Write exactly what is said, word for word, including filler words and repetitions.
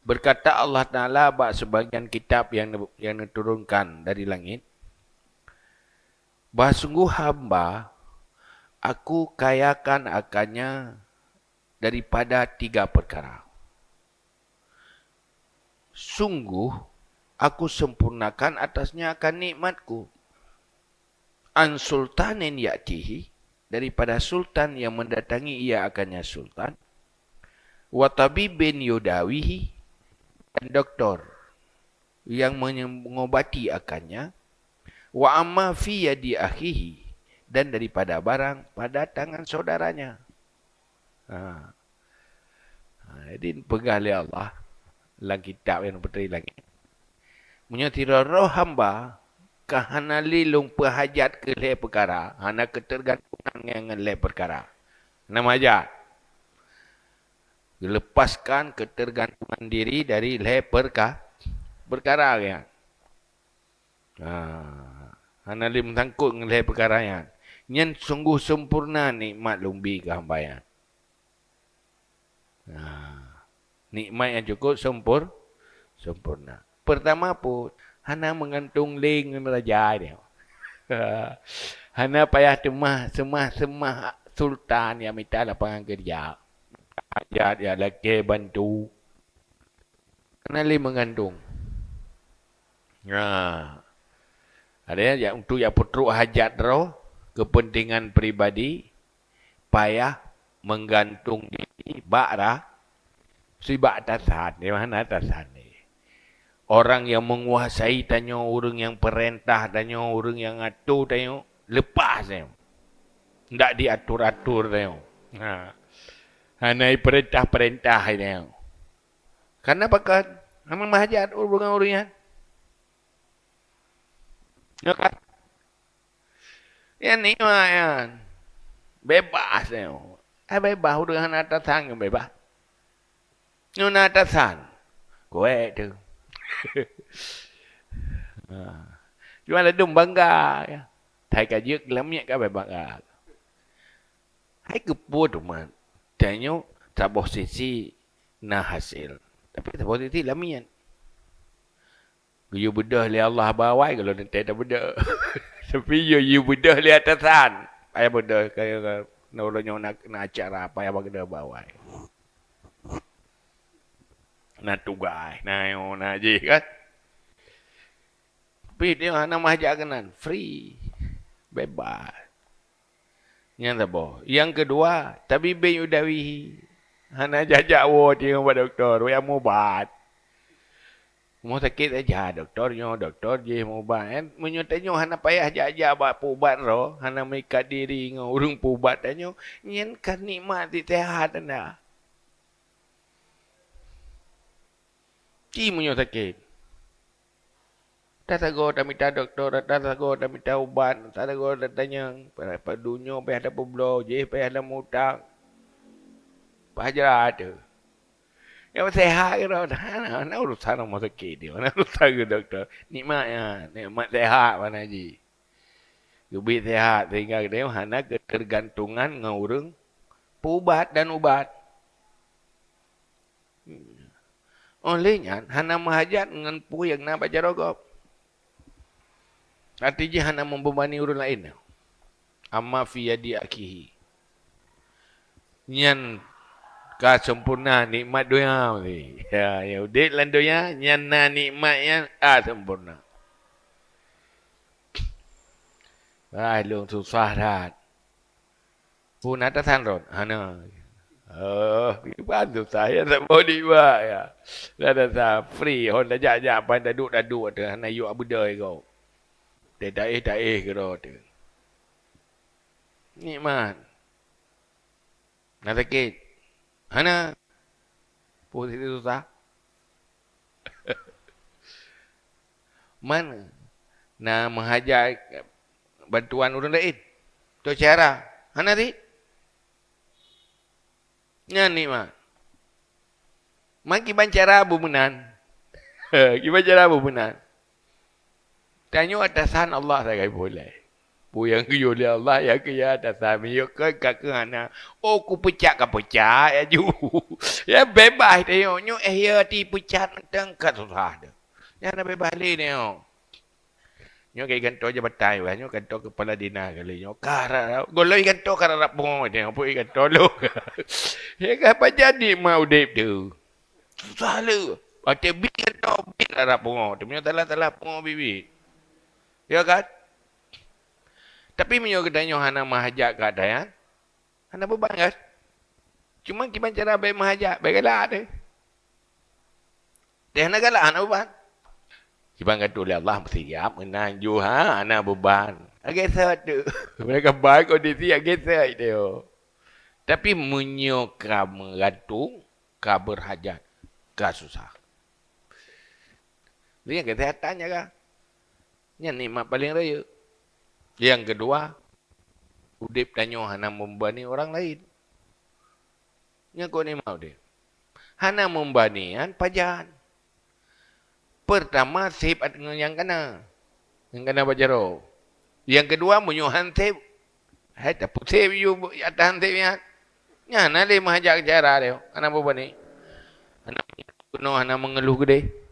Berkata Allah Taala bak sebagian kitab yang, yang diturunkan dari langit, "Bah sungguh hamba, Aku kayakan akannya daripada tiga perkara. Sungguh Aku sempurnakan atasnya akan nikmat-Ku. An sultanin ya'tihi, daripada sultan yang mendatangi ia akannya sultan, wa tabibin yudawihi, dan doktor yang mengobati akannya, wa amma fi yadi akhihi, dan daripada barang pada tangan saudaranya." Ha. Ha, jadi peugah lé Allah lam kitab nyang peutri langit, "Meunyoe sidroe-droe hamba ka hana lé lôn peuhajat keu lhée peukara, hana keuteurgantungan ngon, ngon lhée peukara, hana meuhajat, geuleupaskan keuteurgantungan diri dari lhée peurka-, peukara nyan." Ha, hana lé meusangkot ngon lhée peukara nyan. Nyan sunggoh sempurna nikmat lôn bi keu hamba nyan. Ha, nikmat nyang cukup sempur-, sempurna. Peurtama pun, hana meugantung lé ngon raja nyoe. Hana payah teumah, seumah-seumah sultan nyang mita lapangan keureuja. Hajat nyang lakée bantu. Hana lé meugantung. Nah, ada nyang untuk jak peutrok hajat droe, keupeuntengan pribadi, payah meugantung diri bak ra-, sibak atasan, di mana atasan ni? Orang yang menguasai tanyoe, ureuëng yang peurintah tanyoe, ureuëng yang atur tanyoe, leupah tanyoe. Ndak diatur-atur tanyoe. Ha. Hana ipeurintah-peurintah tanyoe. Karena pakon? Hana meuhajat ureuëng ngon ureuëng nyan. Ya kan? Nyan nikmat nyan. Bebas nyoe. Eh, bebas, ureuëng hana atasan nyoe bebas. Nyoe na atasan. Kuék tu. Ha. Cuma ladum bangga, ya. Thai ka jeuet lamiet ka bebas bangga. Hai keupeue teuma? Tanyoe saboh sisi na hasé, tapi saboh sisi lamiet. Geuyue beudôh lé Allah bak awai, gohlom teuntée tabeudôh. Tapi yue, yue beudôh lé atasan. Payah beudôh, kaya, kaya, na uroe nyoe na, na acara, payah beudôh bak awai. Na tugaih, na nyoe, na jih kan. Tapi tanyoe hana meuhajat keunan, free, bebas. Nyan saboh. Nyang keudua, tabibin yudawihi. Hana jak-jak woe tanyoe bak dokto, wék mubat. Rumoh sakét saja, dokto nyoe, dokto jih mubat. Kan? Meunyoe tanyoe hana payah jak-jak bak peuubat droe, hana meuikat diri ngon ureuëng peuubat tanyoe, nyan kan nikmat seuhat anda. Ci meunyoe sakét. Tasagoe tamita dokto, tasagoe tamita ubat, tasagoe tatanyong, padub nyoe payah tapeubloe, jih payah tameutang. Pajan teuh. Nyang seuhat keudroe, hana, hana urusan rumoh sakét nyoe, hana urusan ngon dokto. Nikmat nyan, nikmat seuhat mana jih. Geubri seuhat sehingga geutanyoe hana keuteugantongan ngon ureuëng peuubat dan ubat. Óh lheueh nyan, hana meuhajat ngon peue nyang na bak jaroe gob. Até jih hana meubebani ureuëng laén. Amma fi yadi akhihi. Nyan ka sempurna nikmat donya. Ya, ya udeb lam donya, nyan na nikmat nyan ka sempurna. Ai, lôn susah that. Peue na atasan rot? Hana. Oh, kiban susah ya, tak boleh buat ya. Dah, dah, dah, free. Hon dah jak-jak, pan dah duduk, dah duduk, dah hana yuk beudôh ego. Dah taéh-taéh keudroe teuh. Nikmat. Na sakét? Hana. Peue susah? Man na meuhajat bantuan ureuëng laén? Teuh cara? Hana cit. Nyan nikmat. Man kiban cara beu meunan. Kiban cara beu meunan. Tanyoe atasan Allah sagai peureulée. Peue nyang geuyue lé Allah, nyang keu ya dasami yo kan ka keu hana. Oh, kupeucat ka peucat aju. Ya bebas teuh nyoe, nyoe eh ya ti peucat mantong ka susah teuh. Nyan na bebas lé nyoe. Nyoe kai kantor jabatan wah, nyoe kantor kepala dinas kali nyoe. Ka rap, goloi kantor ka rap pungo nyoe, peue kantor lo. Ya ka pajan nikmat udeb teuh. Susah le. Watèe bit kantor, bit rap pungo. Teumeunyoe salah-salah pungo bit-bit. Ya kan? Tapi meunyoe geutanyoe hana meuhajat keu ata nyan, hana beban kan? Cuma kiban cara bèk meuhajat, bèk galak teuh. Teuh hana galak, hana beban. Kiban ka tuléh Allah meusiap meunan ju ha, hana beban. Lagèe sot teuh. Meunyoe ka ban kondisi lagèe sot teuh. Tapi meunyoe ka meugantung, ka berhajat, ka susah. Jadi kesehatan jaga. Nyan nikmat paling raya. Yang kedua, udeb tanyoe hana membebani orang lain. Nyan keuh nikmat udeb. Hana membebani nyan pajan. Pertama, sép at-, nyang kana. Nyang kana bak jaroe. Yang kedua, meunyoe han sép, hai tapeuséb ju bu-, atas han sép nyan. Nyan hana lé meuhajat keu cara dia. Hana membebani. Hana keunoe, hana mengeluh keudeh.